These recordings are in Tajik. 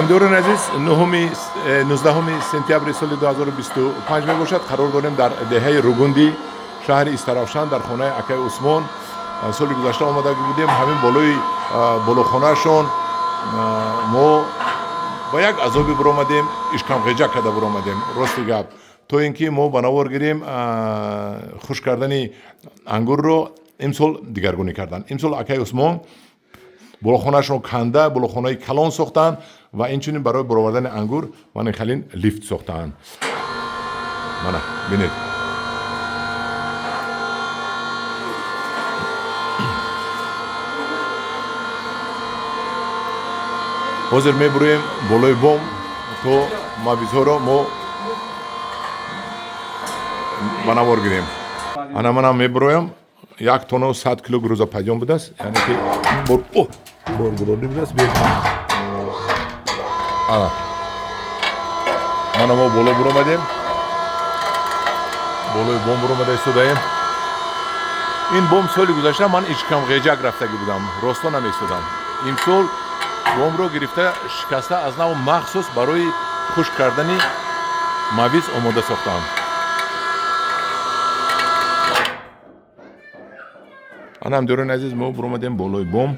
Ҳамдиёрони азиз, 19 сентябри соли 2025 мебошад. Қарор дорем дар деҳаи Ругунди шаҳри Истаравшан, дар хонаи акаи Усмон. Соли гузашта омада будем ҳамин болои болохонаашон. Мо ба як азобе биромадем, ишкамғеҷак карда биромадем, рости гап, то ин ки мо ба навор гирем хушк кардани ангурро. Имсол дигаргунӣ карданд. Имсол акаи Усмон болохонаашро канда, болохонаи калон сохтанд ва инчунин барои баровардани ангур мана халин лифт сохтаанд. Мана бинед. Ҳозир мебуроем болои бом, то мавизҳоро мо ба навор гирем. Ана манам мебуроям. 1 тоннау 100 кило грузоподъём будааст, яъне ки боргурорӣ будааст. Ана мана мо боло буромадем, болои бом буромада истодаем. Ин бом соли гузашта ман ишкамғеҷак рафтагӣ будам, росто намеистодам. Имсол бомро гирифта, шикаста, аз нав махсус барои хушк кардани мавиз омода сохтаам. Ана, ҳамдиёрони азиз, мо буромадем болои бом,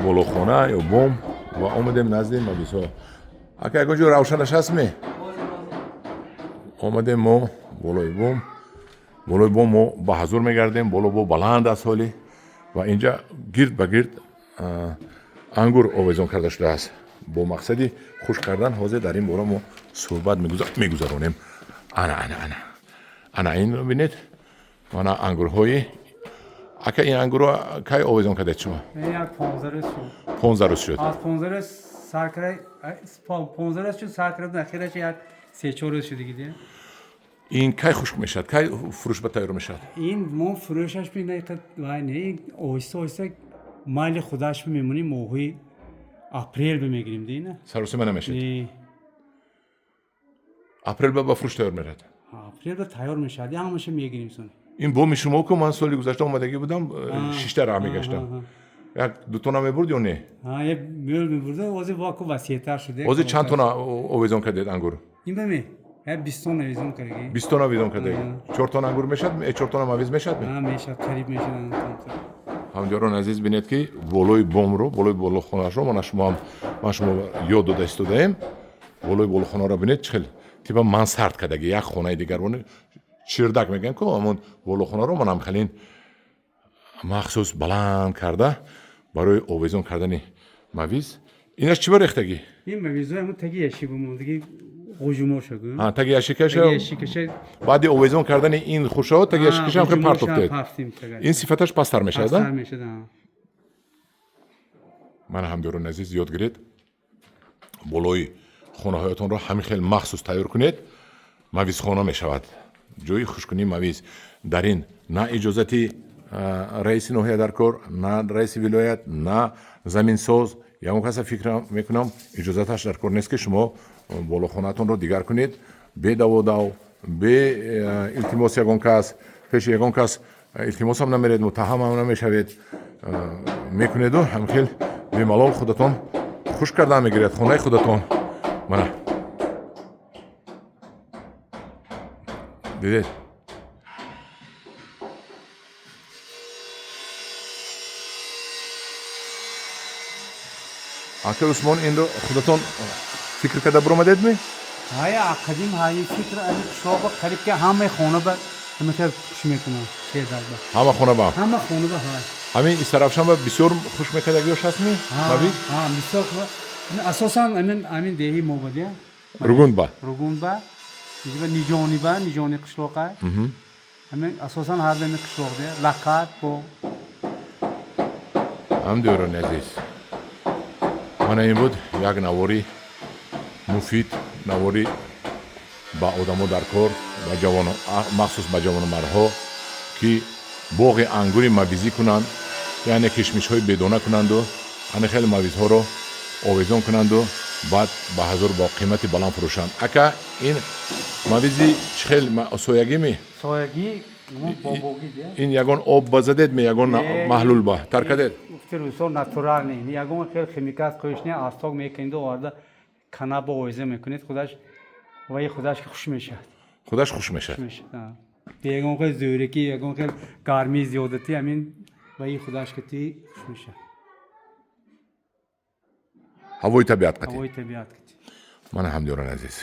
болохона ё бом, ва омадем назди мавизҳо. Ака, ягон ҷо равшанаш ҳастме? Омадем мо болои бом. Болои бом мо ба ҳазур мегардем. Боло бо баланд аст ҳолӣ ва инҷа гирд ба гирд ангур овезон карда шудааст бо мақсади хушк кардан. Ҳозир дар ин бора мо суҳбат мегузаронем. Ана, ана, ана, ана инро бинед. Ана ангурҳои ака. Ин ангурро кай овезон кардед шумо? Як 15 рӯз шуд. 15 рӯз шуд. Аз 15 рӯз сар карда, 15 рӯз шуд сар карда, ахираш як 3-4 рӯз шуд дига. Ин кай хушк мешавад, кай фурӯш ба тайёр мешавад? Ин мо фурӯшаш вай не, оҳиста оҳиста майли худаш мемонем, моҳои апрел мегирем дина. Саросима намешавад? Апрел ба фурӯш тайёр меравад? Апрел ба тайёр мешавад, ҳамаша мегирем сон. Ин боми шумо ку, ман соли гузашта омадагӣ будам, шишта раҳ мегаштам. Як ду тонна мебурд ё не? Мел мебурд, ҳозир ваку васеътар шуд. Ҳозир чанд тонна овезон кардед ангур? Ин баме як 20 тонна овезон кардаги. 20 тонна овезон кардаги. 4 тонна ангур мешавад, 4 тонна мавиз мешавад? Мешавад, қариб мешавад. Ҳамдиёрони азиз, бинед, ки болои бомро, болои болохонаашро мана шумоам, ман шумо ёд дода истодаем. Болои болохонаро бинед, чӣ хел типа мансард кардаги, як хонаи дигар, чердак мегӯям ку, ҳамон болохонаро манам халин махсус баланд карда барои овезон кардани мавиз. Инаш чӣ ба рехтагӣ? Ин мавизҳои ҳамон таги яшик бумондагӣ, ғужумошагу. Таги яшикаша баъди овезон кардани ин хушао таги яшикаша ҳам партофтед, ин сифаташ пасттар мешавад. Мана, ҳамдиёрони азиз, ёд гиред, болои хонаҳоятонро ҳамин хел махсус тайёр кунед, мавизхона мешавад, ҷои хушкунии мавиз. Дар ин на иҷозати раиси ноҳия дар кор, на раиси вилоят, на заминсоз, ягон каса, фикр мекунам, иҷозаташ дар кор нест, ки шумо болохонаатонро дигар кунед бе даводав, бе илтимос ягон кас. Пеши ягон кас илтимосам намеред, муттаҳамам намешавед, мекунеду ҳамхел бемалол худатон хушк кардан мегиред, хонаи худатон. Мана дидед. Ака Усмон, инро худатон фикр карда биромадедми? Ҳая, қадим ҳаи фикр, ами қишлоқба қариб ки ҳамаи хона ба ҳамахел хуш мекунанд, чердакба. Ҳама хона ба? Ҳама хона ба, ҳай. Ҳамин Истаравшанба бисёр хуш мекардагиёш ҳастми мавиз? Бисёр, асосан ҳамин деҳи мо ба дия. Ругундба? Ругундба, Ниҷониба, Ниҷони қишлоқа. Ҳамин асосан ҳар ҳамин қишлоқ дия, Лақат бо. Ҳамдиёрони азиз, мана ин буд як навори муфид, навори ба одамо дар кор, ба ҷавоно, махсус ба ҷавономардҳо, ки боғи ангури мавизӣ кунанд, яъне кишмишҳои бедона кунанду ана хеле мавизҳоро овезон кунанду баъд ба ҳазур бо қимати баланд фурӯшанд. Ака, ин мавизи чӣ хел, соягӣ? Соягӣ, бобогӣ. Ин ягон об ба задед ме, ягон маҳлул ба тар кардед? Гуфти рӯзҳо, натуральный, ягон хел химикат қӯш не, аз ток мекунеду оварда канаба овеза мекунед, худаш ваи худаш ки хуш мешавад. Худаш хуш мешавад. Мешавад. Ягон хел зӯрикӣ, ягон хел гармии зиёдатӣ, ҳамин ваи худаш кати хуш мешавад. Ҳавои табиат қатӣ. Ҳавои табиат кати. Мана, ҳамдиёрони азиз,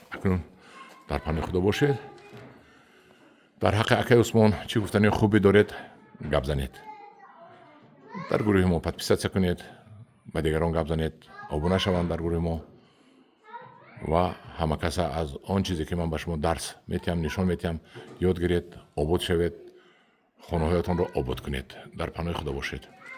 акнун дар паноҳи Худо бошед. Дар ҳаққи акаи Усмон чӣ гуфтани хубе доред, гап занед. Дар гурӯҳи мо подписаться кунед, ба дигарон гап занед, обуна шаванд дар гурӯҳи мо ва ҳама каса аз он чизе, ки ман ба шумо дарс метиҳам, нишон метиҳам, ёд гиред, обод шавед, хонаҳоятонро обод кунед. Дар паноҳи Худо бошед.